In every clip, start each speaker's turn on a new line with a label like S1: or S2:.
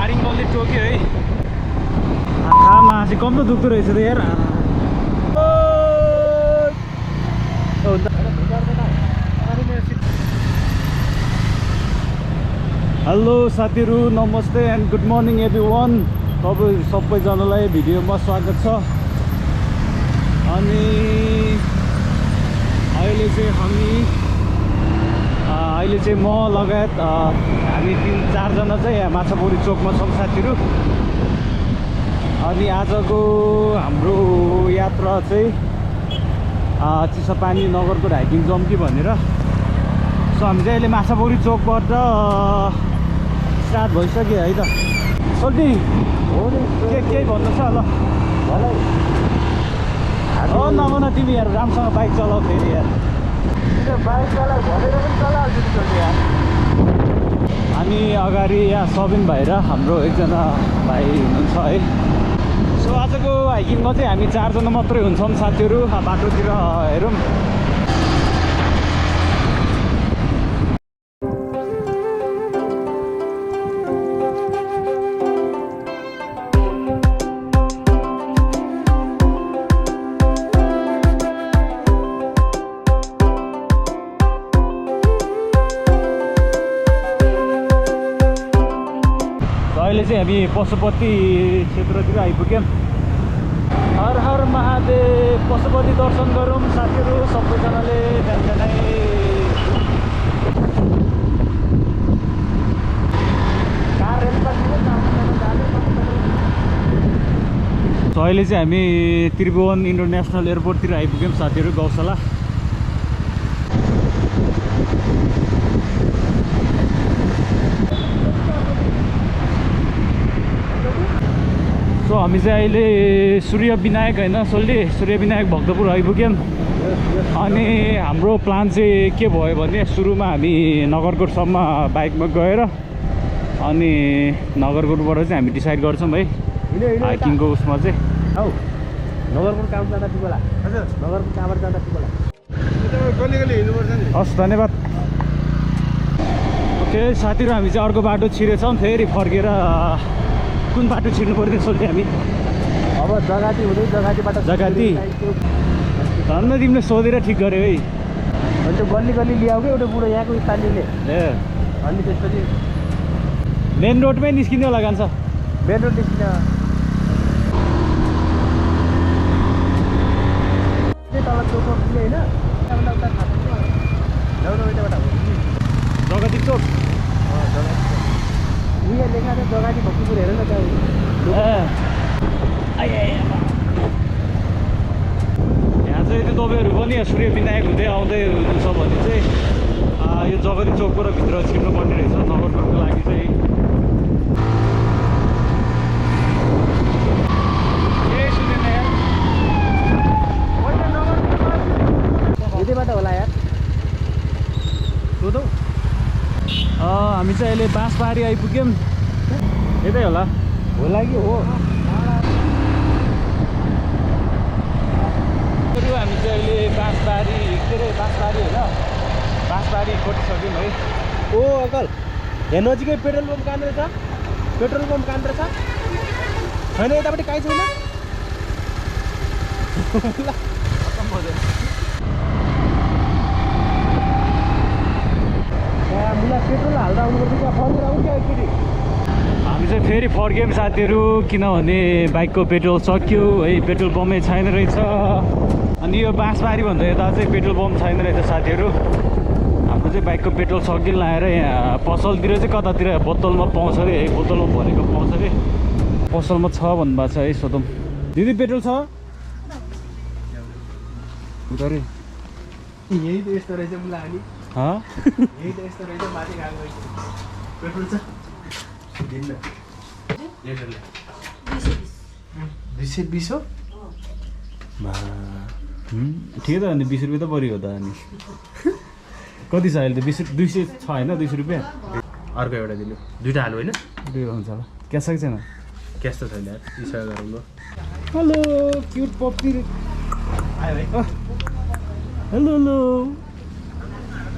S1: नारिङ्गलले टोक्यो है आमा चाहिँ कम त दुख्दो रहेछ त यार हेलो साथीहरू नमस्ते एन्ड गुड मर्निङ एभ्रिवान तपाईँ सबैजनालाई भिडियोमा स्वागत छ अनि अहिले चाहिँ म लगायत हामी 3-4 जना चाहिँ यहाँ माछापुरी चोकमा छौँ साथीहरू अनि आजको हाम्रो यात्रा चाहिँ चिसापानी नगरको हाइकिङ जाउँ कि भनेर सो हामी चाहिँ अहिले माछापुरी चोकबाट स्टार्ट भइसक्यो है त सोल्टी के भन्नु छ ल हो नभन तिमी यार राम्रोसँग बाइक चलाऊ फेरि यार बाइक चलाऊ भनेर पनि चलाउँछु यार हामी अगाडि यहाँ सबिन भाइ र हाम्रो एकजना भाइ हुनुहुन्छ है सो आजको हाइकिङमा चाहिँ हामी 4 जना मात्रै हुन्छौँ साथीहरू बाटोतिर हेरौँ अहिले चाहिँ हामी पशुपति क्षेत्रतिर आइपुग्यौँ हर हर महादेव पशुपति दर्शन गरौँ साथीहरू सबैजनाले बिहान सो अहिले चाहिँ हामी त्रिभुवन इन्टरनेसनल एयरपोर्टतिर आइपुग्यौँ साथीहरू गौशाला सो हामी चाहिँ अहिले सूर्य विनायक होइन सूर्य विनायक भक्तपुर आइपुग्यौँ अनि हाम्रो प्लान चाहिँ के भयो भने सुरुमा हामी नगरकोटसम्म बाइकमा गएर अनि नगरकोटबाट चाहिँ हामी डिसाइड गर्छौँ है हाइकिङको उसमा चाहिँ
S2: नगरकोट काम जाँदा ठिक होला हजुर नगरकोट कहाँबाट जाँदा ठिक होला गली हिँड्नुपर्छ नि
S1: हस् धन्यवाद ओके साथीहरू हामी चाहिँ अर्को बाटो छिरेछौँ फेरि फर्केर कुन बाटो छिर्नु पर्ने सोल्टी हामी
S2: अब जगाती हुँदै जगातीबाट
S1: जगाती धन्न तिमीले सोधेर ठिक गर्यो है
S2: त्यो गल्ली गल्ली ल्याऊ कि एउटा बुढो यहाँको स्थानीयले
S1: ए
S2: अनि त्यसपछि
S1: मेन रोडमै निस्किने होला गान्छ
S2: मेन रोड निस्किन तल चोकमा पुग्यो होइन
S1: जगती चोक
S2: उयो लेखा छ जगाती भक्तिपुर हेर न त्यहाँ
S1: यहाँ चाहिँ त्यो तपाईँहरू पनि सूर्य विनायक हुँदै आउँदै हुनुहुन्छ भने चाहिँ यो जगती चोकबाट भित्र छिर्नु पर्ने रहेछ नगरकोटको लागि चाहिँ केही सुनेन यार
S2: यतैबाट होला यार
S1: सोधौ हामी चाहिँ अहिले बाँसबारी आइपुग्यौँ यतै होला
S2: कि हो
S1: हामी चाहिँ अहिले बाँसबारी होइन बाँसबारी खोटिसक्यौँ है
S2: ओ अङ्कल यहाँ नजिकै पेट्रोल पम्प कहाँनिर छ पेट्रोल पम्प कहाँनिर छ छैन यतापट्टि काहीँ छैन मुला पेट्रोल हाल्दा आउनुपर्छ क्या फर्केर आउनु क्या एकचोटि
S1: हामी चाहिँ फेरि फर्क्यौँ साथीहरू किनभने बाइकको पेट्रोल सक्यो है पेट्रोल पम्पै छैन रहेछ अनि यो बाँसबारी भन्दा यता चाहिँ पेट्रोल पम्प छैन रहेछ साथीहरू हाम्रो चाहिँ बाइकको पेट्रोल सकिन लाएर यहाँ पसलतिर चाहिँ कतातिर बोतलमा पाउँछ अरे है बोतलमा भरेको पाउँछ अरे पसलमा छ भन्नुभएको छ है सोधौँ दिदी पेट्रोल छ अरे
S2: यही त यस्तो रहेछ मुला अनि यही त यस्तो रहेछ माथि गएको पेट्रोल छ दिन्न 220 हो
S1: ठिकै त अनि 20 रुपियाँ त बढी हो त अनि कति छ अहिले त 200 छ होइन 200 रुपियाँ
S2: अर्को एउटा दिनु दुईवटा हाल्नु होइन
S1: दुई हुन्छ होला क्यास छ कि छैन
S2: क्यास त छैन यार इसा गरौँ ल
S1: हेलो क्युट पप्पी
S2: आयो है
S1: हेलो हेलो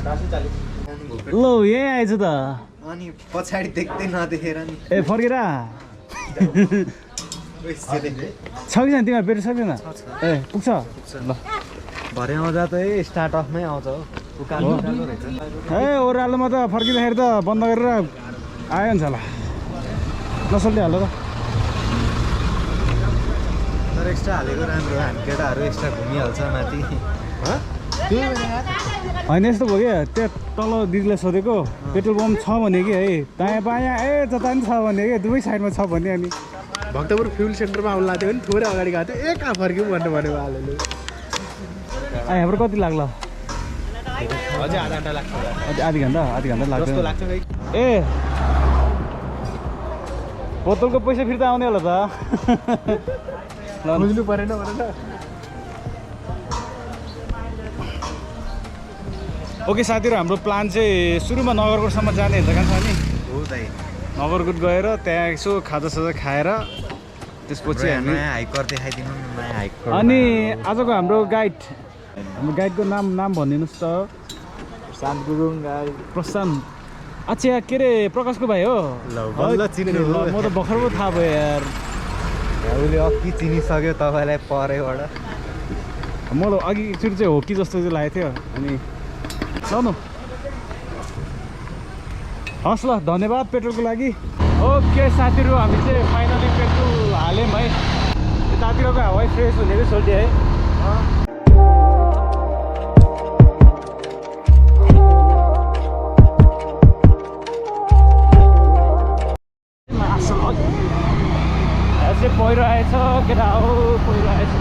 S2: 440
S1: ल यहीँ आएछ त
S3: अनि पछाडि देख्दै नदेखेर नि
S1: ए फर्केर छ कि छैन तिमीहरू पेट्रोल सक्दैन ए पुग्छ ल
S3: भरे आउँदा त स्टार्ट अफमै आउँछ हो उकालो उकालो रहेछ
S1: ए ओह्रालोमा त फर्किँदाखेरि त बन्द गरेर आयो हुन्छ होला नसल्टिहाल्छ त
S3: तर एक्स्ट्रा हालेको राम्रो हामी केटाहरू एक्स्ट्रा घुमिहाल्छ माथि
S1: होइन यस्तो भयो क्या त्यहाँ तल दिदीलाई सोधेको पेट्रोल पम्प छ भने कि है दायाँ बायाँ ए जता पनि छ भने कि दुवै साइडमा छ भने अनि
S2: भक्तपुर फ्युल सेन्टरमा आउनु लाग्थ्यो भने थोरै अगाडि गएको थियो कहाँ फर्क्यौँ भन्नु भन्यो हालेले
S1: हाम्रो कति लाग्ला
S2: अझै आधा घन्टा लाग्छ
S1: आधी घन्टा लाग्छ
S2: जस्तो लाग्छ खै
S1: ए बोतलको पैसा फिर्ता आउने होला त
S2: बुझ्नु परेन भनेर
S1: ओके साथीहरू हाम्रो प्लान चाहिँ सुरुमा नगरकोटसम्म जाने हुन्छ कहाँ छ नि
S3: हो दाइ
S1: नगरकोट गएर त्यहाँ यसो खाजासाजा खाएर त्यसपछि हामी
S3: नयाँ हाइकर देखाइदिनु न नयाँ हाइकर
S1: अनि आजको हाम्रो गाइडको नाम भनिदिनुहोस् त
S3: शान्त गुरुङ गाई
S1: प्रशान्त अच्छा के अरे प्रकाशको भाइ हो
S3: ल बल्ल चिन्नु
S1: ल, म त भर्खर पो थाहा भयो यार
S3: उसले अघि चिनिसक्यो तपाईँलाई परेबाट
S1: म त अघि एकचोटि चाहिँ हो कि जस्तो चाहिँ लागेको थियो अनि चल्नु हस् ल धन्यवाद पेट्रोलको लागि ओके साथीहरू हामी चाहिँ फाइनली पेट्रोल हाल्यौँ है यतातिरको हावा फ्रेस हुनेकै सोल्टी है पहिरो आएछ केटा हो पहिरो आएछ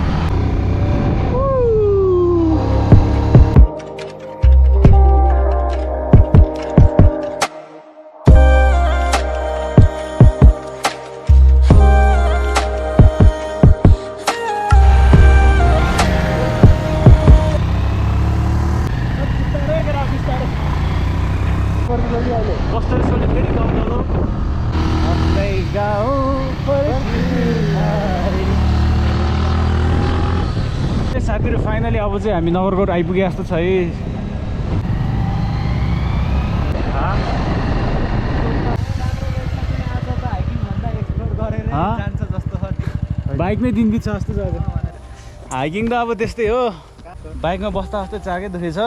S1: कस्तो सोल्टी फेरि गाउँ साथीहरू फाइनली अब चाहिँ हामी नगरकोट आइपुगे जस्तो छ है बाइकमै दिन बित्छ जस्तो छ हाइकिङ त अब त्यस्तै हो बाइकमा बस्दा जस्तै चाकै दुखेछ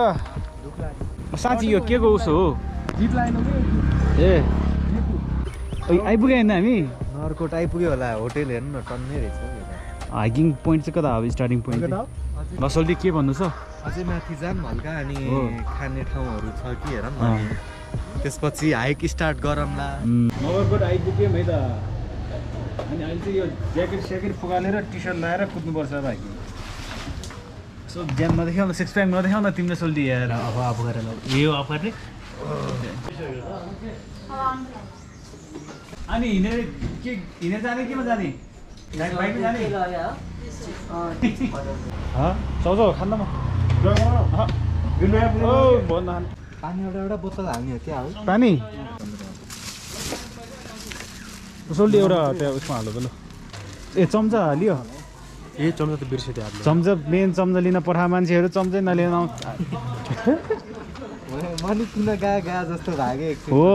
S1: साँच्ची यो के को उसो हो
S2: जिप लाइन हो
S1: ए आइपुग्यो होइन हामी
S3: नगरकोट आइपुग्यो होला होटेल हेर्नु न टन्नै रहेछ
S1: हाइकिङ पोइन्ट चाहिँ कता हो स्टार्टिङ पोइन्ट नसल्टी के भन्नु छ
S3: अझै माथि जाऊँ हल्का अनि
S1: हो।
S3: खाने ठाउँहरू छ कि हेर न त्यसपछि हाइक स्टार्ट गरौँला
S1: नगरकोट आइपुग्यौँ है त अनि अहिले चाहिँ यो ज्याकेट स्याकेट फुगालेर टी सर्ट लगाएर कुद्नुपर्छ भाइ सो ज्यान नदेखाउ न सिक्स प्याक नदेखाउ न तिमीले सोल्टी यार
S2: अब गरेर यो अफ गर्ने
S1: अनि हिँडेर जाने केमा जाने बाइकमा जाने चौचौ खान्न म भन्नु
S3: पानी एउटा बोतल हाल्ने हो क्या हो
S1: पानी सोल्टी एउटा त्यहाँ उसमा हाल्नु त ल ए चम्चा हालियो
S2: ए चम्चा त बिर्सेँ त्यो हातले
S1: चम्चा मेन चम्चा लिन पठा मान्छेहरू चम्चै नलिन
S3: मैले किन गा जस्तो लाग्यो एकछिन।
S1: हो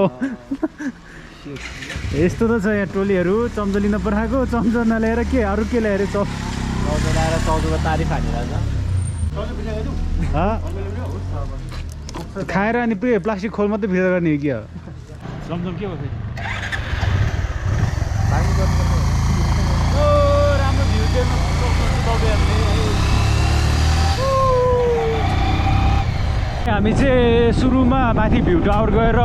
S1: यस्तो त छ यहाँ टोलीहरू चम्चा लिन पठाएको चम्चा नल्याएर के अरू के ल्याएर
S2: चौधो ल्याएर चौधोको तारिफ हानिरहेछ
S1: खाएर अनि प्लास्टिक खोल मात्रै फिर्ता गर्ने हो कि चम्चम के भयो राम्रो भ्यू हामी चाहिँ सुरुमा माथि भ्यू टावर गएर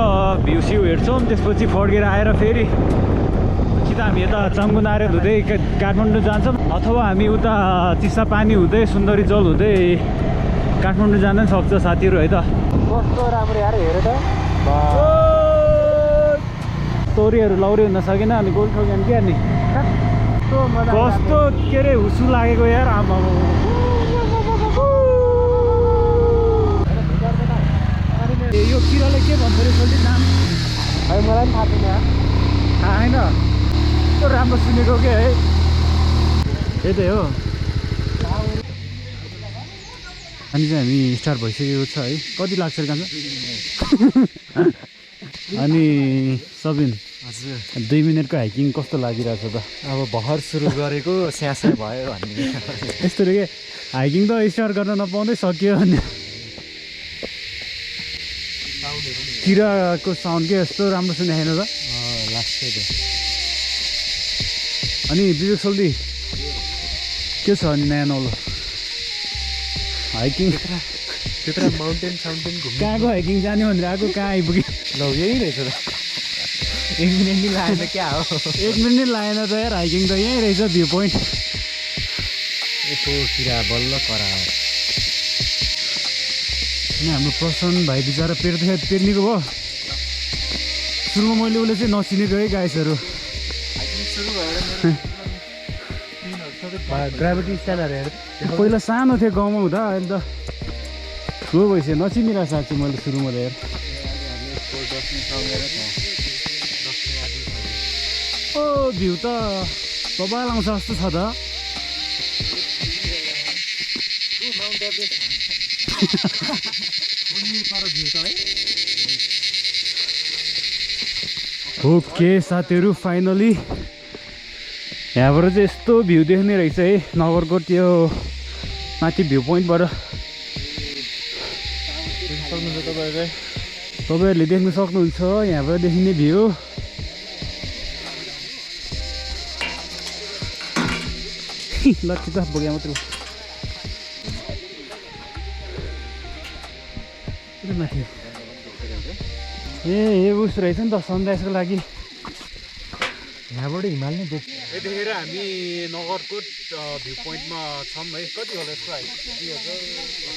S1: भ्यू सिउ हेर्छौँ त्यसपछि फर्केर आएर फेरि कि त हामी यता चङ्गुनारे हुँदै काठमाडौँ जान्छौँ अथवा हामी उता चिसा पानी हुँदै सुन्दरी जल हुँदै काठमाडौँ जान पनि सक्छ साथीहरू है त
S2: कस्तो राम्रो यार हेर त
S1: स्टोरीहरू लौरी हुन सकेन अनि गोल ठोक्यो भने के गर्ने कस्तो के अरे हुसु लागेको यार आमा यो किराले के भन्छ अरे सोल्टी नाम
S2: है मलाई पनि थाहा छैन
S1: थाहा छैन कस्तो राम्रो सुनेको के है यतै हो अनि चाहिँ हामी स्टार्ट भइसकेको छ है कति लाग्छ कान्छ अनि सबिन
S3: हजुर
S1: 2 मिनेटको हाइकिङ कस्तो लागिरहेछ त
S3: अब भर्खर सुरु गरेको स्यास्या भयो भन्ने
S1: यस्तो रे के हाइकिङ त स्टार्ट गर्न नपाउँदै सकियो अनि किराको साउन्ड के यस्तो राम्रो सुनेको छैन त
S3: लास्टै त
S1: अनि विवेक सोल्दी के छ अनि नयाँ नौलो हाइकिङ
S3: त्यत्र माउन्टेन साउन्टेन घुम्नु
S1: कहाँको हाइकिङ जाने भनेर आएको कहाँ आइपुग्यो
S3: ल यही रहेछ त 1 मिनेट नि लागेन क्या हो
S1: 1 मिनट लागेन त यार हाइकिङ त यहीँ रहेछ भ्यू पोइन्ट
S3: यसो किरा बल्ल करायो
S1: अनि हाम्रो प्रसन भाइ बिचरा पेर्नीको भयो सुरुमा मैले उसले चाहिँ नचिनेको है गाइसहरू
S3: ग्राभिटी स्ट्यान्डहरू हेर
S1: पहिला सानो थियो गाउँमा हुँदा अहिले त ठुलो भइसक्यो नचिनिरहेको साँच्ची मैले सुरुमा त हेर ओ भ्यू त बबाल आउँछ जस्तो छ त ओके साथीहरू फाइनली यहाँबाट चाहिँ यस्तो भ्यू देख्ने रहेछ है नगरकोट त्यो माथि भ्यू पोइन्टबाट तपाईँहरूले देख्न सक्नुहुन्छ यहाँबाट देखिने भ्यू लट्ठी त बोक्या मात्र माथि ए उस रहेछ नि त सनराइजको लागि
S3: यहाँबाट हिमाल नै देख
S1: यतिखेर हामी नगरकोट भ्यू पोइन्टमा छौँ है कति होला यसको हाइट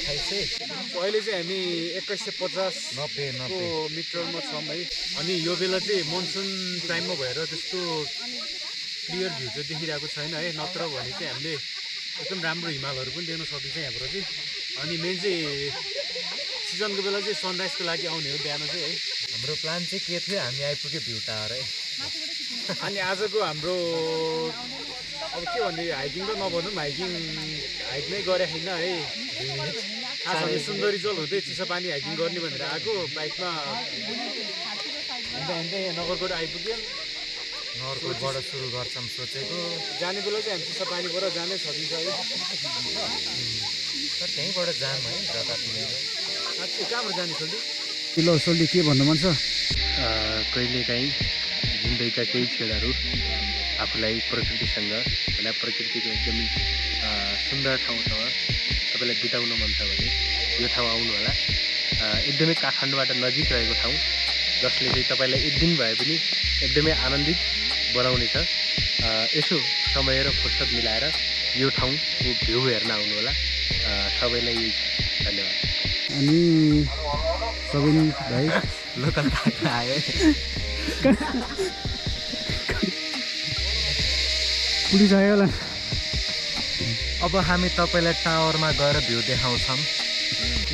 S1: 2028 अहिले चाहिँ हामी 2150 को मिटरमा छौँ है अनि यो बेला चाहिँ मनसुन टाइममा भएर त्यस्तो क्लियर भ्यू चाहिँ देखिरहेको छैन है नत्र भने चाहिँ हामीले एकदम राम्रो हिमालहरू पनि देख्न सकिन्छ यहाँबाट चाहिँ अनि मेन चाहिँ सिजनको बेला चाहिँ सनराइजको लागि आउने हो बिहान चाहिँ है
S3: हाम्रो प्लान चाहिँ के थियो हामी आइपुग्यो भ्यू टावर है
S1: अनि आजको हाम्रो अब के भन्ने हाइकिङ त नभनौँ हाइक नै गरे छैन है खासमा सुन्दरी जल हुँदै चिसो पानी हाइकिङ गर्ने भनेर आएको बाइकमा हिँड्दा यहाँ नगरकोट आइपुग्यो
S3: नगरकोटबाट सुरु गर्छौँ सोचेको
S1: जाने बेला चाहिँ हामी चिसो पानीबाट जानै सकिन्छ है
S3: त्यहीँबाट जाम है जता
S1: कहाँबाट जाने सोल्दी ल सोल्दी के भन्नु मन छ
S4: कहिलेकाहीँ जिन्दगीका केही क्षणहरू आफूलाई प्रकृतिसँग होइन प्रकृतिको एकदमै सुन्दर ठाउँसँग तपाईँलाई बिताउन मन छ भने यो ठाउँ आउनु होला एकदमै काठमाडौँबाट नजिक रहेको ठाउँ जसले चाहिँ तपाईँलाई एक दिन भए पनि एकदमै आनन्दित बनाउनेछ यसो समय र फुर्सद मिलाएर यो ठाउँको भ्यू हेर्न आउनु होला सबैलाई यही धन्यवाद
S1: अनि सबिन भाइ
S3: लोकल काट्न आयो
S1: पुलिस आयो होला
S3: अब हामी तपाईँलाई टावरमा गएर भ्यू देखाउँछौँ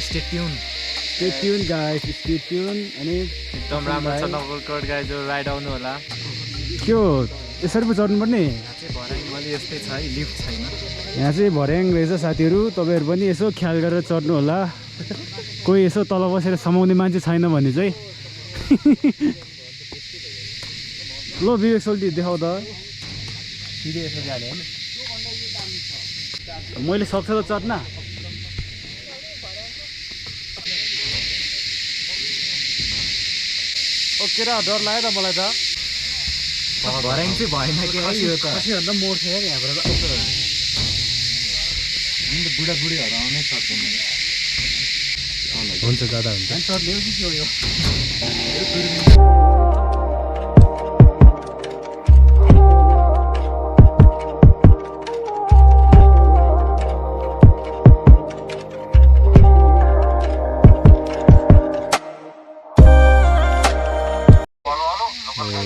S3: stay tune
S1: guys stay tune अनि
S3: एकदम राम्रो छ नगरकोट गाइस जो राइड आउनु होला
S1: के हो यसरी पो चढ्नुपर्ने
S3: मैले यस्तै छ है लिफ्ट छैन
S1: यहाँ चाहिँ भर्याङ रहेछ साथीहरू तपाईँहरू पनि यसो ख्याल गरेर चढ्नु होला कोही यसो तल बसेर समाउने मान्छे छैन भने चाहिँ ल विवेक सोल्टी देखाउ त
S3: सिधै यसो जाने होइन
S1: मैले सक्छ त चढ्न ओके र डर लाग्यो त मलाई त
S3: भर्याङ चाहिँ भएन कि है यो त
S1: खसीभन्दा मोड थियो यार यहाँबाट
S3: बुढाबुढीहरू आउनै सक्दैन
S1: हुन्छ दादा हुन्छ चढ्ने हो कि के हो यो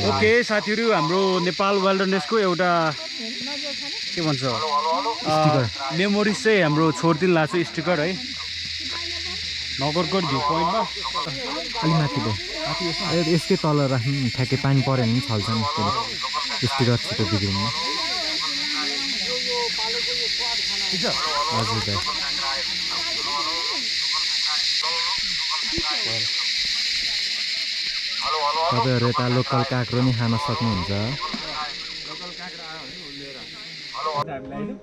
S1: ओके साथीहरू हाम्रो नेपाल वाइल्डरनेसको एउटा के भन्छ मेमोरिज चाहिँ हाम्रो छोडिदिनु लाग्छ स्टिकर है नगरकोट भ्यू पोइन्टमा
S3: अलि माथिले यस्तै तल राख्नु ठ्याक्कै पानी पऱ्यो भने छल्छ नि स्टिकर छिटो बिग्रिनु हजुर दाइ तपाईँहरू यता लोकल काँक्रो नि खान सक्नुहुन्छ।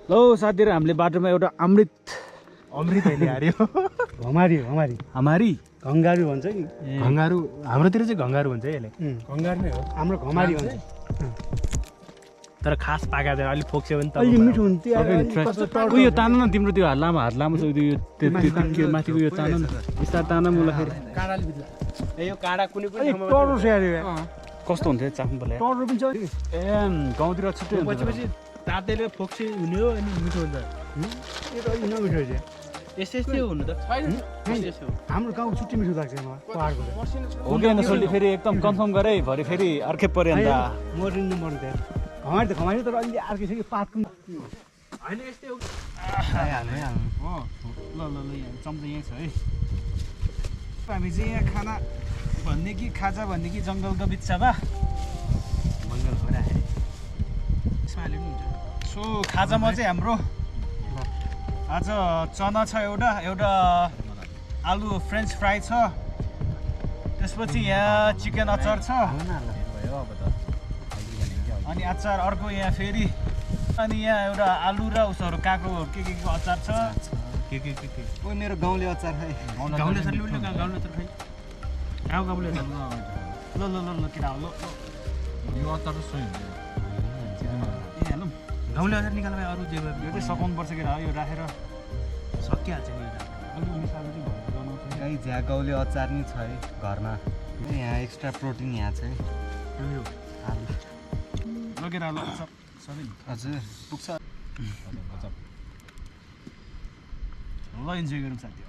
S1: ल साथीहरू हामीले बाटोमा एउटा अमृत
S2: अहिले हार्यो घमारी घमारी
S1: हमारी
S2: घङ्गारू भन्छ कि घङ्गारू हाम्रोतिर चाहिँ घङ्गारू भन्छ है यसले घङ्गारू नै हो हाम्रो घमारी भन्छ तर खास पाका चाहिँ अलिक फोक्स्यो भने अलि मिठो हुन्थ्यो
S1: उयो तान न तिम्रो त्यो लामो हात लामो छ त्यो माथिको यो तान न बिस्तार तान मुलाखेरि
S2: यो काँडा कुनै पनि टर्रो स्याहार्यो
S1: कस्तो हुन्थ्यो चाख्नु पर्ला
S2: टर्रो पनि छ
S1: ए गाउँतिर छुट्टै हुन्छ
S2: पछि तातेर फोक्सी हुने हो अनि मिठो हुन्छ यो त अलि नमिठो छ
S4: यस्तै हुनु त
S2: हाम्रो गाउँ छुट्टी मिठो लाग्छ मलाई पहाडको
S1: हो कि अन्त सोल्टी फेरि एकदम कन्फर्म गरे भरे फेरि अर्कै पर्यो अन्त
S2: मरिनु मन त्यहाँ घमारी त घमारी तर अलि अर्कै छ कि पातको होइन यस्तै हो
S1: हो ल ल ल यहाँ चम्चा यहीँ छ है हामी चाहिँ यहाँ खाना भन्ने कि खाजा भन्ने कि जङ्गलको बिचमा
S2: मङ्गल भइरहेको यसमा पनि हुन्छ
S1: सो खाजामा चाहिँ हाम्रो आज चना छ एउटा आलु फ्रेन्च फ्राई छ त्यसपछि यहाँ चिकन अचार छ अनि अचार अर्को यहाँ फेरि अनि यहाँ एउटा आलु र उसहरू काँक्रोहरू के को अचार छ
S3: के ओ मेरो गाउँले अचार खाइ
S2: गाउँले अचार ल्याउनु गाउँले अचार खाइ गाउँले अचार
S1: ल ल ल ल केटा हो ल
S3: यो अचार त सही हुन्छ
S1: ए हालौँ
S2: गाउँले अचार निकाल्नु भाइ अरू जे
S1: यो चाहिँ सघाउनु पर्छ केटा यो राखेर
S2: सकिहाल्छ नि
S1: अलिक मिसाएर चाहिँ घर बनाउँछ
S3: गाई झ्या गाउँले अचार नि छ है घरमा यहाँ एक्स्ट्रा प्रोटिन यहाँ छ है
S1: लगेर ल सबै
S3: हजुर
S1: पुग्छ ल इन्जोय गरौँ साथी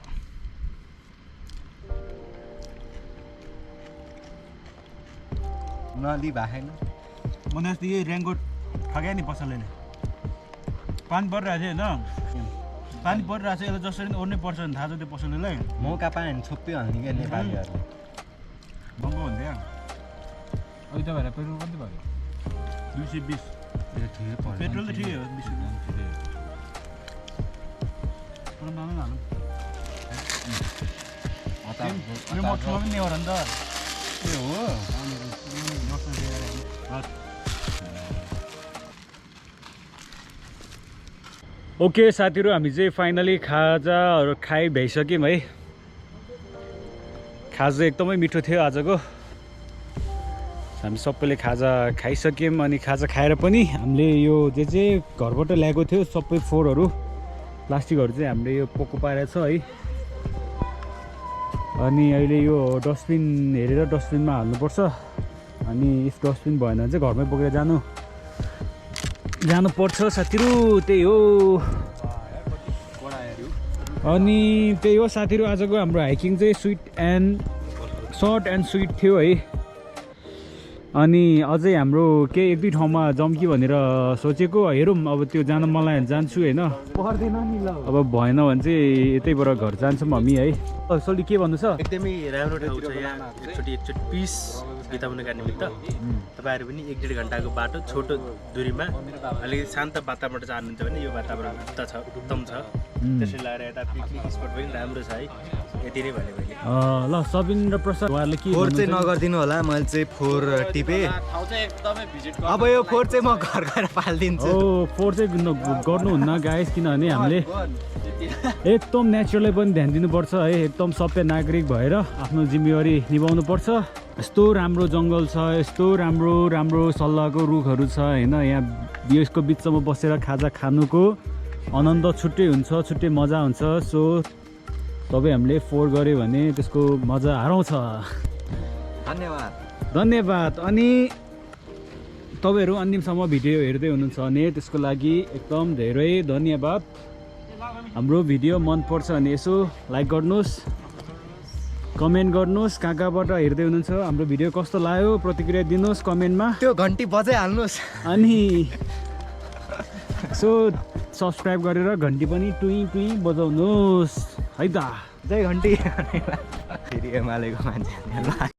S3: नली भाएन
S1: मैले अस्ति यही रेनकोट ठग्यो नि पसलले पानी परिरहेको थियो होइन पानी परिरहेको छ यसलाई जसरी ओर्नै पर्छ भने थाहा छ त्यो पसललाई
S3: मौका पायो भने छोप्पै हाल्ने क्या नेपालीहरू
S1: महँगो हुन्थ्यो अहिले त भएर पेट्रोल कति भयो 220 पेट्रोल त ठिकै हो 20 रुपियाँ हालौँ यो मठमा पनि हो र नि त
S3: ए हो
S1: ओके साथीहरू हामी चाहिँ फाइनली खाजाहरू खाइ भइसक्यौँ है खाजा एकदमै मिठो थियो आजको हामी सबैले खाजा खाइसक्यौँ अनि खाजा खाएर पनि हामीले यो चाहिँ घरबाट ल्याएको थियो सबै फोहोरहरू प्लास्टिकहरू चाहिँ हामीले यो पोको पारेको छ है अनि अहिले यो डस्टबिन हेरेर डस्टबिनमा हाल्नुपर्छ अनि इफ डस्टबिन भएन भने चाहिँ घरमै बोकेर जानुपर्छ साथीहरू त्यही हो अनि त्यही हो साथीहरू आजको हाम्रो हाइकिङ चाहिँ सर्ट एन्ड स्विट थियो है अनि अझै हाम्रो केही एक दुई ठाउँमा जाउँ कि भनेर सोचेको हेरौँ अब त्यो जान मलाई जान्छु होइन
S2: पर्दैन नि ल
S1: अब भएन भने चाहिँ यतैबाट घर जान्छौँ हामी है सोल्टी के भन्नु छ
S4: एकदमै राम्रो ठाउँ छ यहाँ एकचोटि पिस बिताउनका निमित्त तपाईँहरू पनि 1-1.5 घन्टाको बाटो छोटो दूरीमा अलिकति शान्त वातावरण चाहनुहुन्छ भने यो वातावरण उत्तम छ त्यसले लगाएर यता पिकनिक स्पट पनि राम्रो छ है यति नै भने मैले
S1: ल सबिन र प्रसाद उहाँहरूले के
S3: फोहोर चाहिँ नगरिदिनु होला मैले चाहिँ फोहोर टिपेँ अब यो फोहोर चाहिँ म घर गएर फालिदिन्छु
S1: फोहोर चाहिँ गर्नुहुन्न गाइस किनभने हामीले एकदम नेचरलाई पनि ध्यान दिनुपर्छ है एकदम सभ्य नागरिक भएर आफ्नो जिम्मेवारी निभाउनुपर्छ यस्तो राम्रो जङ्गल छ यस्तो राम्रो सल्लाहको रुखहरू छ होइन यहाँ यसको बिचमा बसेर खाजा खानुको आनन्द छुट्टै हुन्छ छुट्टै मजा हुन्छ सो तपाईँ हामीले फोहोर गऱ्यो भने त्यसको मजा हराउँछ धन्यवाद अनि तपाईँहरू अन्तिमसम्म भिडियो हेर्दै हुनुहुन्छ भने त्यसको लागि एकदम धेरै धन्यवाद हाम्रो भिडियो मनपर्छ भने यसो लाइक गर्नुहोस् कमेन्ट गर्नुहोस् कहाँबाट हेर्दै हुनुहुन्छ हाम्रो भिडियो कस्तो लाग्यो प्रतिक्रिया दिनुहोस् कमेन्टमा
S3: त्यो घन्टी बजाइहाल्नुहोस्
S1: अनि सो सब्सक्राइब गरेर घन्टी पनि टुई बजाउनुहोस् है त
S3: जय घन्टी फेरि एमालेको मान्छे